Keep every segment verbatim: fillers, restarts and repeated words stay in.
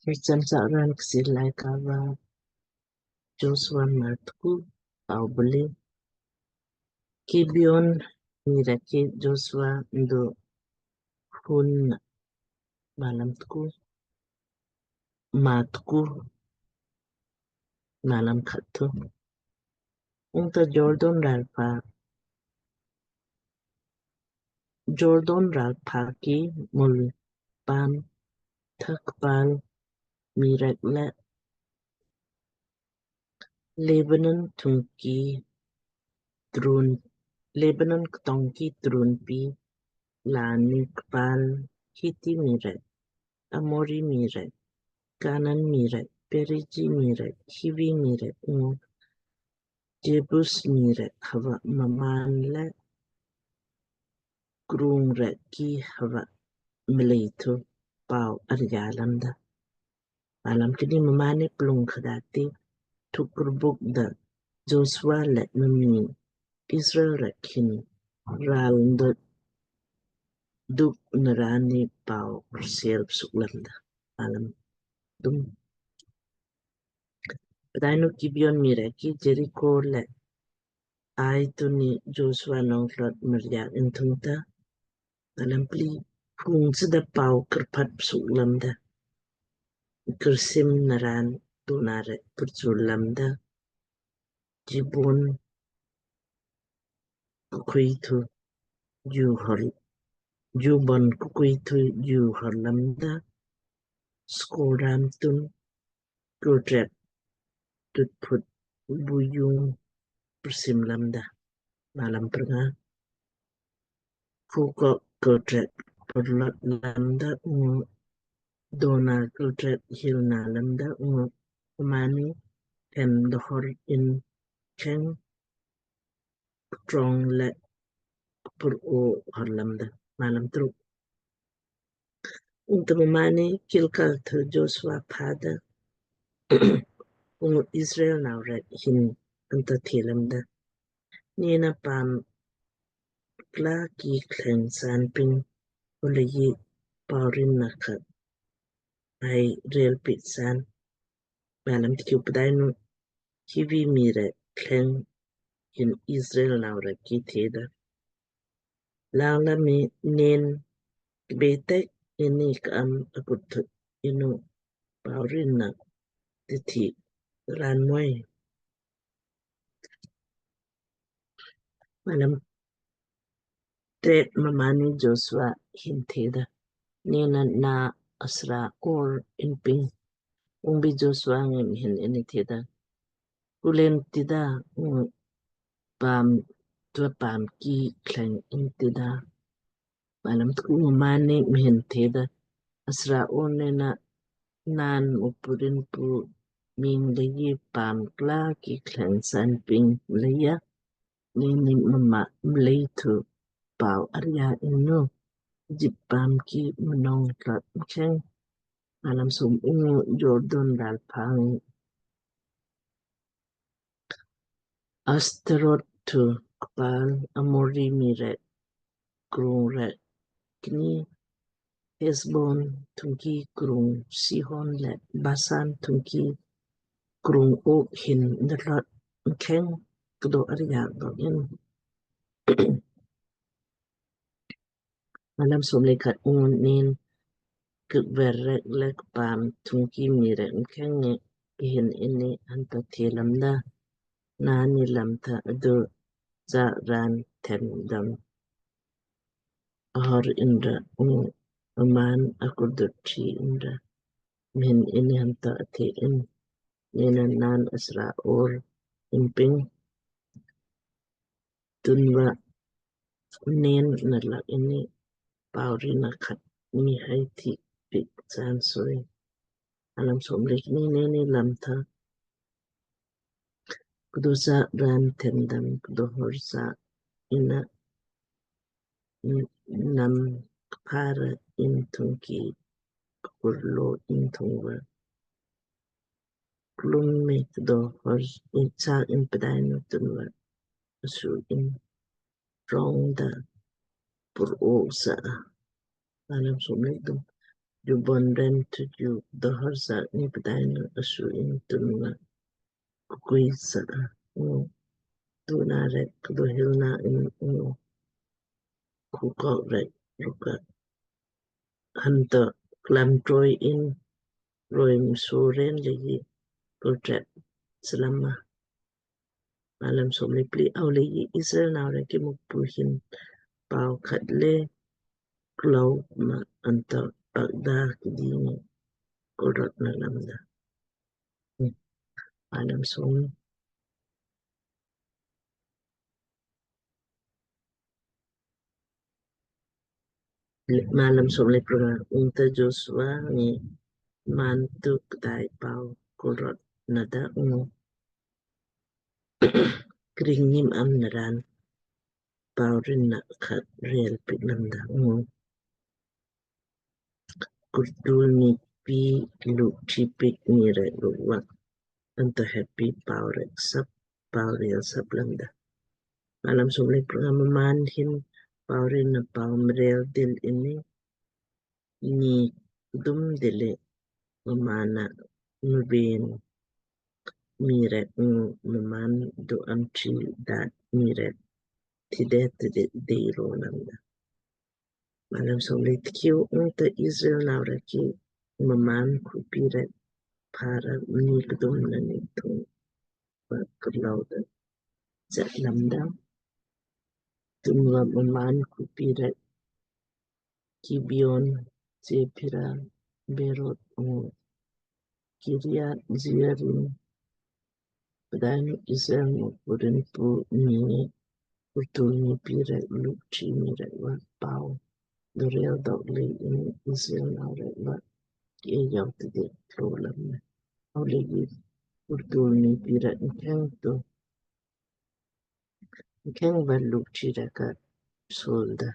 Christian sa ran Kchiir Laaika va Joshua maa tku. Pau bule. Gibeon mii rek ki Joshua ndu hun malam tku. Maa tku malam khat thu. Ungta Jordan ralpha, Jordan ralpha ki mul paam thak kpal mii rek le Lebanon thungki trun, Lebanon ktongki trun pi lani kpal Hiti mii rek, Amori mii rek, Kanan mii rek, Periji mii rek, Hivi mii rek, ungu Jebus mii rek hava mmaan le krung rek ki hava mlei thu pau arja lamda. Alam kini mmaan ni plung khadati thu kurbuk da Joshua le mii Israel rek hin ral ndut duk narani pau sel suk lamda. Alam dum. Pdainu Gibeon mii rek ki Jeriko le Ai tuni Joshua nong tlot mriak in thungta, alam pli kung sida pau kyrpat suk lamda. Kyrsim naran tuna rek purchul lamda. Jibun kukui thu ju hor, Jubon kukui thu ju hor lamda. Skoram tun kultrek tutput buyung pursim lamda. Malam pernga. Kukok kultrek purlot lamda ungu dona kultrek hilna lamda ungu mani ken dohor in keng trong le pur o hor lamda. Malam truk. Ungta mmaan ni Gilgal thu Joshua phada ungu Israel nau rek hin ungta the lamda. Nina paam kla ki kleng san ping ulayi paurin na khat ai rel pit san. Malam tkiu. Pdainu Hivi mii rek kleng hin Israel nau rek ki theda. Langla mi nen betek ini kaam akut thut inu paurin na tithi ran moi. Malam tret. Mmaan ni Joshua hin theda. Nina na asra or in ping. Ungbi Joshua ngi mhin ini theda. Kulen tida ungu paam tua paam ki kleng in tida. Malam tku. Mmaan ni mhin theda. Asra or nina naan mupurin pu ming leyi paam kla ki kleng san ping leya. Nini mma mlei thu pau arja inu Jip paam ki mnong tlot mkheng. Malam som. Ungu Jordan ralpha ngi Astarot thu kpal Amori mii rek krung rek kni Hesbon thungki krung Sihon le Basan thungki krung Og hin nalot mkheng kdo arja dok in. Malam som le khat. Ungu nin kikver rek le kpaam thungki mii rek mkheng ngi kihin ini hanta the lamda. Nani lamtha adu ja ran them dam ahor inra ungu aman akurdut thi inra mhin ini hanta athe in. Nina naan asra or in ping. Tunva nen nalak ini pauri na khat mi hai thi pik san soi. Alam som le kni. Nini lamtha kdo sa ran them dam kdo hor sa ina nam kpara in thungki kpurlo in thungva klum me kdo hor in sa in pdainu tunva asu in rong da pur o sa. Alam som le kthum. ju bon ren tu ju dohor sa ni pdainu asu in tunva kukui sa a. Ungu tuna rek kdo hilna in ungu kukok rek ruka hanto klam troi in roim soren leiji kultret slama. Malam somlei pli. Au leiji Israel nau rek ki Mukpu hin pau khat le klau ma anto pakda kidingi kulrot na lamda. Malam som Malam somlei pranga. Ungta Joshua ngi mmaan tu ktai pau kulrot nada ungu kring nim am naran pau rin na khat rel pik lamda ungu kurtul ni pi luk chi pik ni rek luk wa anto heppi pau rek sap pau rel sap lamda. Malam somlei pranga. Mmaan hin pau rin na pau mrel dil ini ni dum dile mmaan na mubin mii rek ungu mmaan du am chi dat mii rek tide tide dei ro lamda. Malam somlei tkiu. Ungta Israel nau rek ki mmaan khupi rek para mni kdum na ni thung va klau da jat lamda. Tunva mmaan khupi rek Gibeon, Chephira, Berot ungu Kiriat Jearim. Pdainu Israel Mukpu rin pu ni ngi kurtul ni pi rek luk chi ni rek va pau dorel dok lei ini Israel nau rek va ke yau tide klo lamda. Au leiji kurtul ni pi rek mkheng tu mkheng va luk chi rek ka solda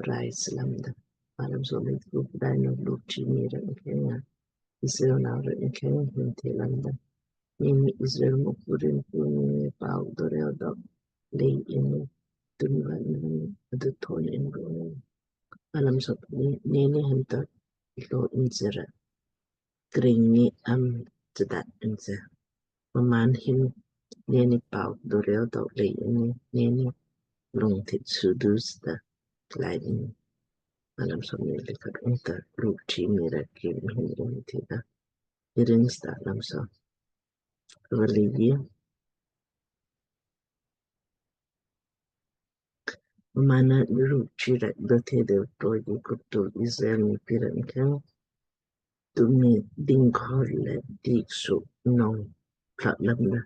rai slamda. Malam somlei tku. Pdainu luk chi ni rek mkheng a Israel nau rek mkheng hin the lamda. Nini Israel Mukpu rin pu ni ngi pau dorel dok lei ini tunva nini adu thon in ro nini. Malam somlei. Nini hanto ilo in jera kring ni am jeda in je. Mmaan hin nini pau dorel dok lei ini nini lung thit sudu sda klai ini. Malam somlei khat. Ungta luk chi ni rek ki mhin ini thida iring sda lamsa. Au leiji mmaan na luk chi rek dothe de proi di kurtul Israel ni pi rek mkheng tumi ding khor le dik suk nong plat lamda.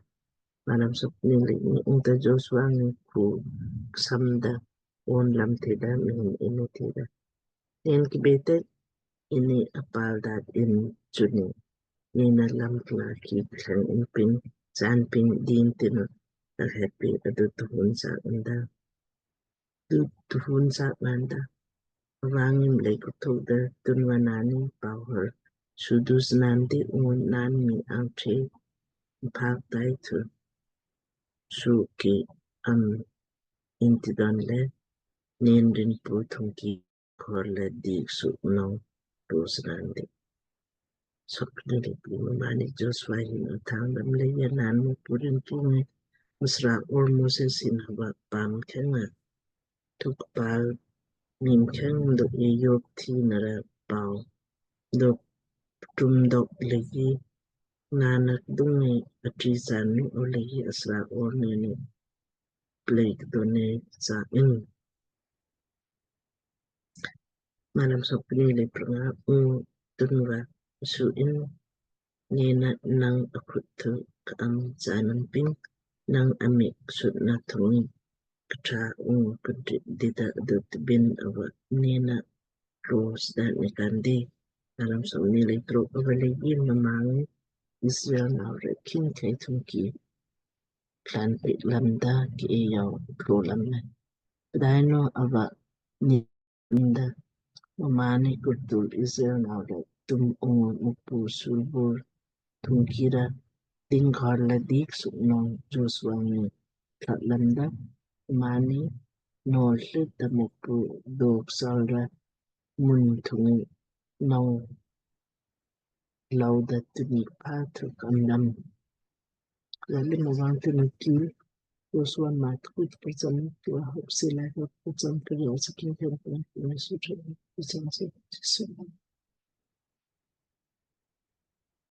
Malam somlei ni. Ungta Joshua ngi ku ksamda on lam theda mhin ini theda. Nen ki bete ini apal dat in chuni. Nina lam kla ki klang in ping, chan ping din tinu. Al heppi adu tuhun sa anda. Du tuhun sa anda. Avang im lei kutuk da tunva nani pau hor sudu snandi ungu naan mi ang che mpak tai thu su ki am inti don le nen rin pu thung ki khor le dik suk nong ru snandi. Sopni le pli. Mmaan ni Joshua hin athang lam leiji naan Mukpu rin pu ngi msra or Moses hin hava paam mkheng a thuk pal mii mkheng dok e yop thi nara pau dok tum dok leiji naan ak dung ngi atri san ni o leiji asra or nini plek done sa in. Malam sopni le pranga. Ungu tunva su in nena nang akhut thu ka am chanam ping nang amik sut na thung katra ungu kudri dida dut bin ava nena klos da ni kandi. Malam somni le truk. Ava leiji mmaan ngi Israel nau rek khim khai thung ki plan pik lamda ki e yau klo lamda. Pdainu ava ni lamda. Mmaan ni kurtul Israel nau rek tum ungu Mukpu sulbur thung kira ding khor le dik suk nong Joshua ngi plat lamda. Mmaan ni nor hlit da Mukpu dok sal ra mun thung ngi nong lou da tuni pa thu kam nam. Lali mawang tuni ki Joshua mat kut pacham tua hopsi lai hop pacham kari asa king kan pun pun su pacham su su